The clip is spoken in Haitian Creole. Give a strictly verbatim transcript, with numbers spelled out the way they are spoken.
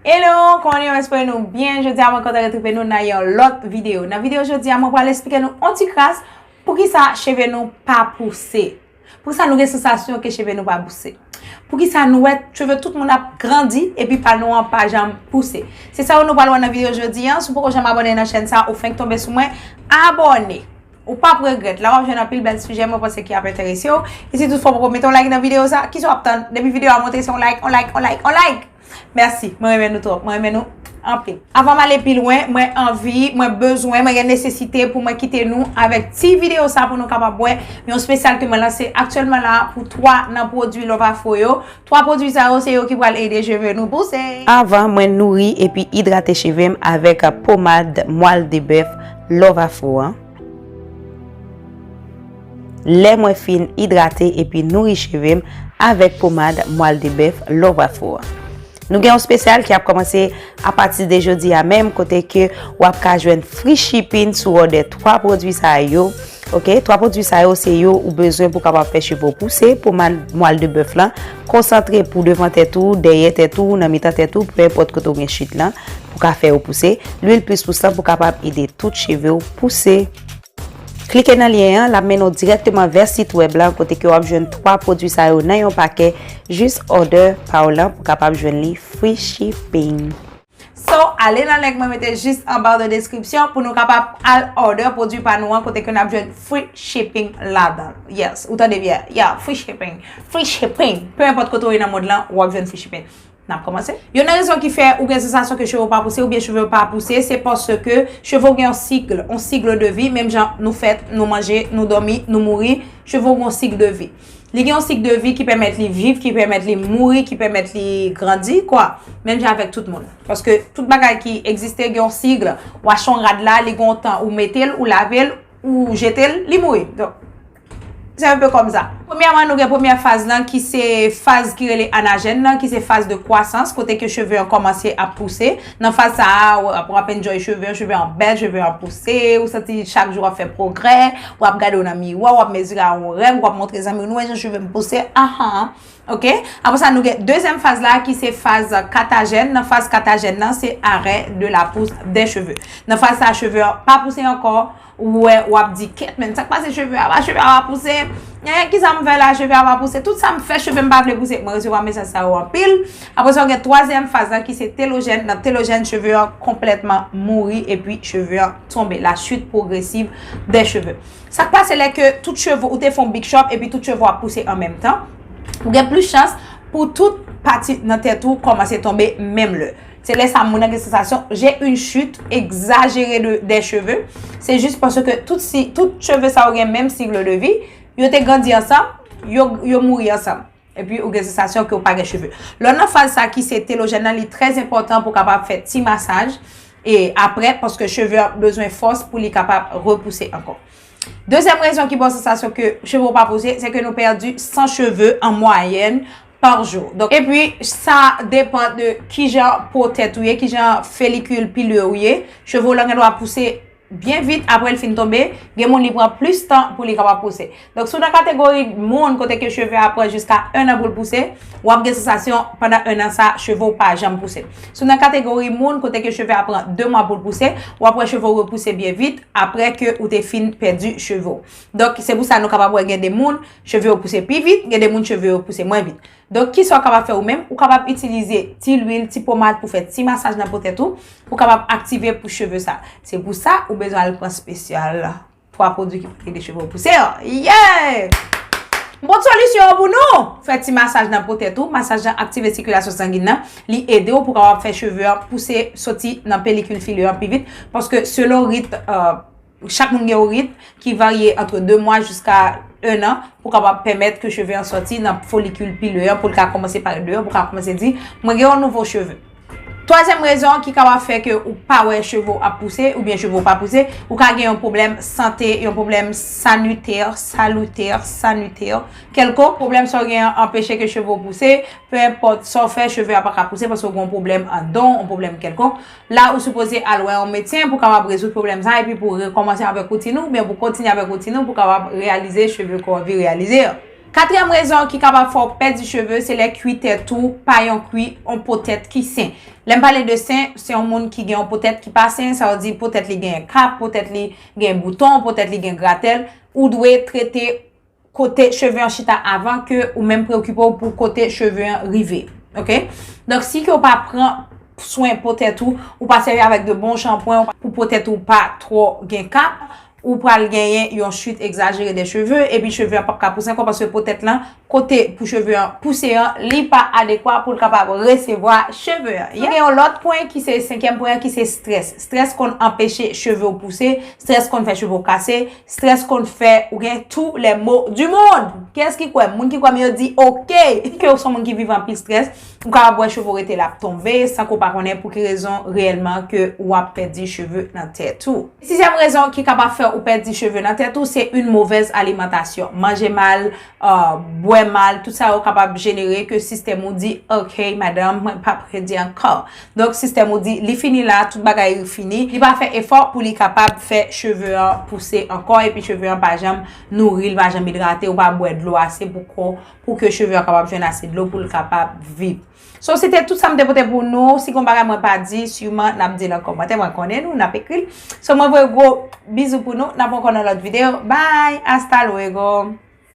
Hello, kòman nou ye? M espere nou byen. Jodi a mwen kontan retwouve nou nan yon lòt videyo. Nan videyo jodi a mwen pral esplike nou yon ti kras poukisa cheve nou pa pouse. Poukisa nou gen sansasyon ke cheve nou pa pouse. Poukisa nou wè cheve tout moun ap grandi epi pa nou an pa janm pouse. Se sa yo nou pral wè nan videyo jodi a. Si w poko janm abòne nan chèn sa, ou fenk tonbe sou mwen, abòne. Ou p ap regrèt. La w ap jwenn anpil bèl sijè mwen panse ki ap enterese w. E si toutfwa w poko mete yon like nan videyo sa, kisa w ap tann? Depi videyo a monte se yon like, yon like, yon like, yon like. Mèsi, mwen renmen nou twòp, mwen renmen nou anpil. Avan m ale pi lwen, mwen anvi, mwen bezwen, mwen gen nesesite pou mwen kite nou avèk ti videyo sa pou nou kapab wè yon espesyal ke mwen lanse aktyèlman la pou twa nan pwodui Love Afro yo. Twa pwodui sa yo se yo ki pral ede cheve nou pouse. Avan mwen nouri epi idrate cheve m avèk pomad mwal de bèf Love Afro an. Lè mwen fin idrate epi nouri cheve m avèk pomad mwal de bèf Love Afro an. Nou gen yon espesyal ki ap kòmanse apati de jodi a menm, kote ke w ap ka jwenn free shipping sou òdè twa pwodui sa yo. Ok, twa pwodui sa yo se yo ou bezwen pou kapab fè cheve w pouse, pomad mwal de bèf lan, konsantre pou devan tèt ou, dèyè tèt ou, nan mitan tèt ou, pe enpòt kote w gen chit lan, pou ka fè yo pouse, lwil plis pou san pou kapab ede tout cheve w pouse. Klike nan lyen an, l ap mennen w dirèkteman vè sit wèb lan kote ke w ap jwenn twa pwodui sa yo nan yon pakè, jis òdè pa w lan pou kapab jwenn li free shipping. So, ale nan link mwen mete jis anba de description pou nou kapab al òdè pwodui pa nou an kote ke n ap jwenn free shipping ladan. Yes, ou tande byen? Yeah, free shipping. Free shipping. Pe enpòt kote w ye nan mond lan, w ap jwenn free shipping. N ap kòmanse. Youn nan rezon ki fè ou gen sansasyon ke cheve w pa pouse oubyen cheve w pa pouse, se paske cheve w gen yon sik, yon sik de vi, menm jan nou fèt, nou manje, nou dòmi, nou mouri, cheve w gen yon sik de vi. Li gen yon sik de vi ki pèmèt li viv, ki pèmèt li mouri, ki pèmèt li grandi, kwa. Menm jan avèk tout moun. Paske tout bagay ki egziste gen yon sik, w achte yon rad la, li gen yon tan, ou mete l, ou lave l, ou jete l, li mouri. Donk, se un peu comme ça. Premyèman, nou gen premyè faz lan ki se faz ki rele anajèn nan, ki se faz de kwasans, kote ke cheve an kòmanse ap pouse. Nan faz sa a, w ap, w ap enjoy cheve an, cheve an bèl, cheve an pouse, ou santi chak jou w ap fè pwogrè, w ap gade w nan miwa, w ap mezire a yon règ, w ap montre zanmi w, nou wè jan cheve m pouse, ahan. Ok? Apre sa, nou gen dezyèm faz la ki se faz katajèn. Nan faz katajèn nan, se arrêt de la pousse des cheveux. Nan faz sa, cheve an pa pouse ankò. Ou wè, w ap di, kèt, men sa k pase cheve a, cheve a pa pouse. Eh, kisa m fè la, cheve a pa pouse. Tout sa m fè, cheve m pa vle pouse. Mwen resevwa mesaj sa yo anpil. Apre sa, w gen twazyèm faz la ki se telojèn. Nan telojèn, cheve an konplètman mouri epi cheve an tonbe. La chute progressive des cheveux. Sa k pase lè ke tout cheve ou te fè yon big chop epi tout cheve w ap pouse an menm tan? Ou gen plis chans pou tout pati nan tèt ou kòmanse tonbe menm lè. Se lè sa moun nan gen sansasyon, j'ai une chute exagérée de, des cheveux. Se jis paske tout, si, tout cheve sa yo gen menm cycle de vie, yo te grandi ansanm, yo, yo mouri ansanm. Epi ou gen sansasyon ke ou pa gen cheve. Lè w nan faz sa ki se telojèn nan, li trè enpòtan pou w kapab fè ti masaj. E apre, paske cheve an bezwen fòs pou li kapab repouse ankò. Dezyèm rezon ki ba w sansasyon ke cheve w pa pouse, se ke nou pèdi san cheve an mwayèn pa jou. Donk, epi, sa depann de kijan po tèt ou ye, kijan felikil pilye w ye. Cheve w lan gen dwa pouse byen vit apre l fin tonbe. Gen moun li pran plis tan pou li kapab pouse. Donk, si w nan kategori moun kote ke cheve a pran jiska en an pou l pouse, w ap gen sansasyon pandan en an sa, cheve w pa janm pouse. Si w nan kategori moun kote ke cheve a pran de mwa pou l pouse, w ap wè cheve w repouse byen vit apre ke ou te fin pèdi cheve w. Donk, se pou sa nou kapab wè gen de moun, cheve yo pouse pi vit, gen de moun, cheve yo pouse mwen vit. Donk, kisa w kapab fè ou menm? Ou kapab itilize ti lwil, ti pomad pou fè ti masaj nan po tèt ou, pou kapab aktive pou cheve sa. Se pou sa, ou bezwen al pran espesyal twa pwodui ki pou ede cheve w pouse an. Yeah! M pot solisyon an pou nou! Fè ti masaj nan po tèt ou. Masaj lan aktive sikilasyon sangin nan. Li ede w pou kapab fè cheve an pouse soti nan pelikil filye an pi vit. Paske selon rit, euh, chak moun gen yon rit ki varye ant de mwa jiska en an pou kapab pèmèt ke cheve an soti nan folikil pilye an, pou l ka kòmanse parèt deyò, pou l ka kòmanse di, mwen gen yon nouvo cheve. Twazyèm rezon ki kapab fè ke ou pa wè cheve w ap pouse oubyen cheve w pa pouse, ou ka gen yon pwoblèm sante, yon pwoblèm sanitè, salitè, sanitè kèlkonk. Pwoblèm sa w gen an anpeche ke cheve w pouse, pe enpòt sa w fè, cheve a pa ka pouse paske w gen yon pwoblèm anndan w, yon pwoblèm kèlkonk. La, ou sipoze al wè yon medsen pou kapab rezoud pwoblèm sa epi pou rekòmanse avèk woutin ou oubyen pou kontinye avèk woutin ou pou kapab reyalize cheve ke w anvi reyalize an. Katriyèm rezon ki kapab fè w pèdi cheve, se lè kwi tèt ou pa yon kwi, yon po tèt ki sen. Lè m pale de sen, se yon moun ki gen yon po tèt ki pa sen, sa vle di po tèt li gen kap, po tèt li gen bouton, po tèt li gen gratèl. Ou dwe trete kote cheve an chita avan ke ou menm preokipe w pou kote cheve an rive. Oke? Donk, si ke w pa pran swen po tèt ou, ou pa sèvi avèk de bon shanpwen pou po tèt ou pa twò gen kap, ou pral genyen yon chit egzajere de cheve, epi cheve an p ap ka pouse ankò, paske po tèt lan, kote pou cheve an pouse an, li pa adekwa pou l kapab resevwa cheve an. Gen yon lòt pwen ki se senkyèm pwen an, ki se strès. Strès konn anpeche cheve w pouse, strès konn fè cheve w kase, strès konn fè ou gen tous les maux du monde. Kiyès ki kwè m? Moun ki kwè m yo di oke. Si ke w se yon moun ki viv anpil strès, ou kapab wè cheve w rete la ap tonbe san ke w pa konnen pou ki rezon reyèlman ke w ap pèdi cheve nan tèt ou. Sizyèm rezon ki kapab fè ou pèdi cheve nan tèt ou, se une mauvaise alimentation. Manje mal, uh, bwè mal, tout sa yo kapab jenere ke sistèm ou di, oke, madanm, mwen p ap redi ankò. Donk, sistèm ou di, li fini la, tout bagay fini. Li pa fè efò pou li kapab fè cheve an pouse ankò, epi cheve an pa janm nouri, li pa janm idrate, ou pa bwè dlo ase pou ko, pou ke cheve an kapab jwenn ase dlo pou l kapab viv. So, se te tout sa m te pote pou nou. Si gon bagay mwen pa di, siman n ap di l nan kòmantè, mwen konnen nou, n ap ekri l. So, mwen voye gwo bizou pou nou, n ap wè ankò nan lòt videyo. Bye, hasta luego.